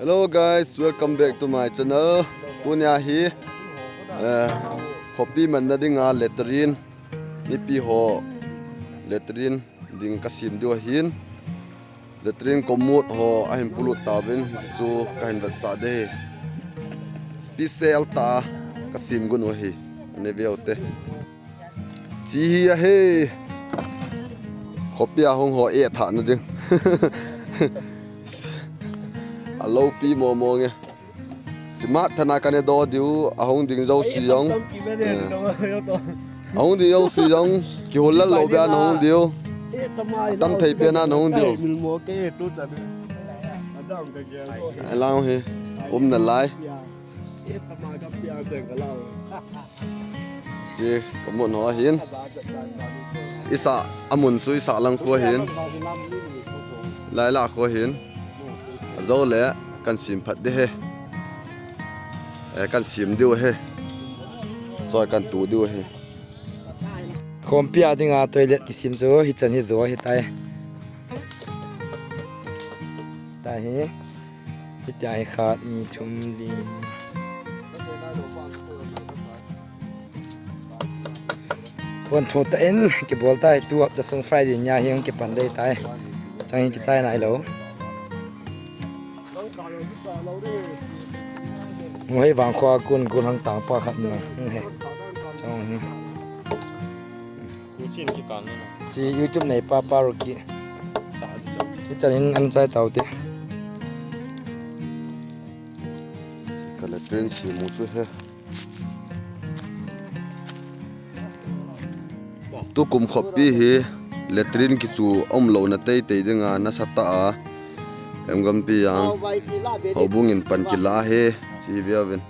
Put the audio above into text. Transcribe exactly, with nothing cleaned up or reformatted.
Hello guys, welcome back to my channel. Tunia hi, eh, khopi manna dinga latrine, mipi ho latrine ding kasem diu ahin. Latrine commode ho ahin polut tauvin, hichu kahin vetsah ding ahi. Special tah a kasem got u ahi. Ana veu te. Chi hi ahi. Khopi a hung ho e thah na ding. Alopi momo nge. Simat thana kana do diu, ahung ding jouse jong. Eh. Ahung ding jouse jong, kihol lal lou beh a nahung diu. Atam thei pen a nahung diu. Alang hi, um nalai. Chi, kamu no hin. Isa, amun chu isa lang khu hin. Laila khu hin. Ajole, kan sem phat ding ahi. Eh, kan sem diu ahi. Choi kan tu diu ahi. Khopi a dinga toilet kisem chu, hichan hi jo ahitai. Tahi. Hitia hi khat, ni, thum, li. Pon tho tah in kibol tai, tu hapta sung Friday nia hi hung kipan ding tai. Chang hi kichai nai lou. Hung hei vang khua kun kun hang tang pa khat na. Hung hei. Chang hi. Chi YouTube nei pa pa ro ki. Hichan in an chai tau te. Ka latrine sem u chu ahi. Tukum khopi hi latrine kichu umlouna teitei dinga nasatah a Hemgam pi jang houbung in pan kila ahi, chi veuvin.